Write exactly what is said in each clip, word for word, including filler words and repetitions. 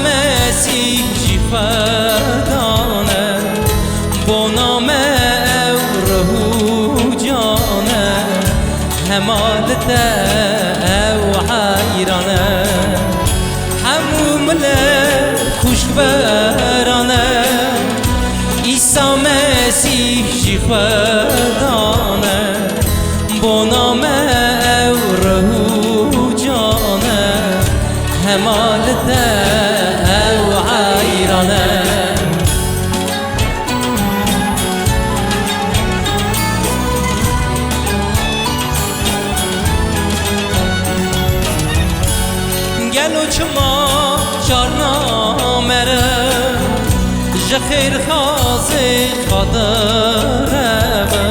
Mesîh jî Xwedan e, bona me ew ruh û can e, hema li te ew heyran e. Hemû milet xwişkberan e, Îsa Mesîh jî Xwedan e. Bona me ew ruh û can e, hema li te ew heyran e. Gelo çima carna mere ji xêrxazê xwe direve?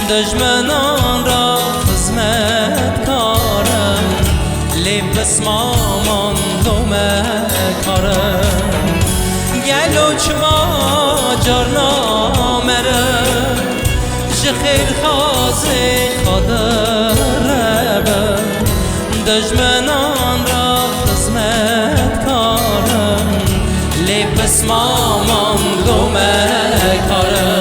Dijminan re xizmetkar e, lê pismaman lomekar e. Gelo çima carna mere ji xêrxazê xwe direve? Dijminan re xizmetkar e, lê pismaman lomekar e.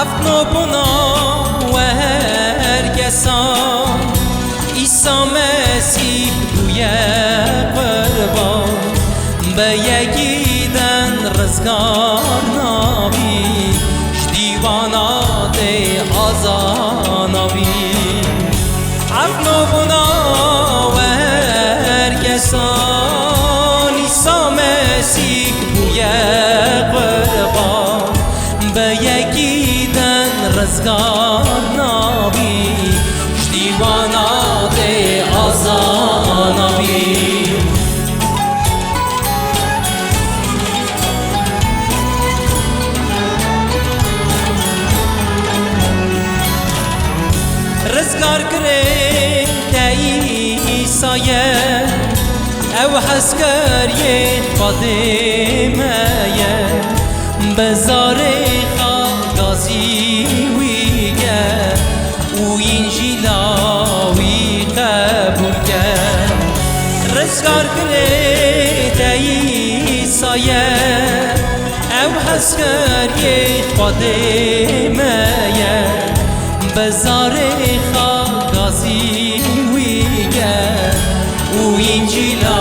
Efno bona we her kesan, Îsa Mesîh bûye qurban. Bi yekî den rizgar nabî, ji dîwana tê aza nabî. Efno bona we her kesan, Îsa Mesîh bûye qurban. Bi yekî den rizgar nabî, ji dîwana tê aza nabî. Rizgarkirê te Îsa ye, ew hezkeriyê Xwedê me ye. Bi zarê xwe gazî wî ke û Încîla wî qebûl ke. Rizgarkirê te Îsa ye, ew hezkeriyê Xwedê me ye. Bi zarê xwe gazî wî ke û Încîla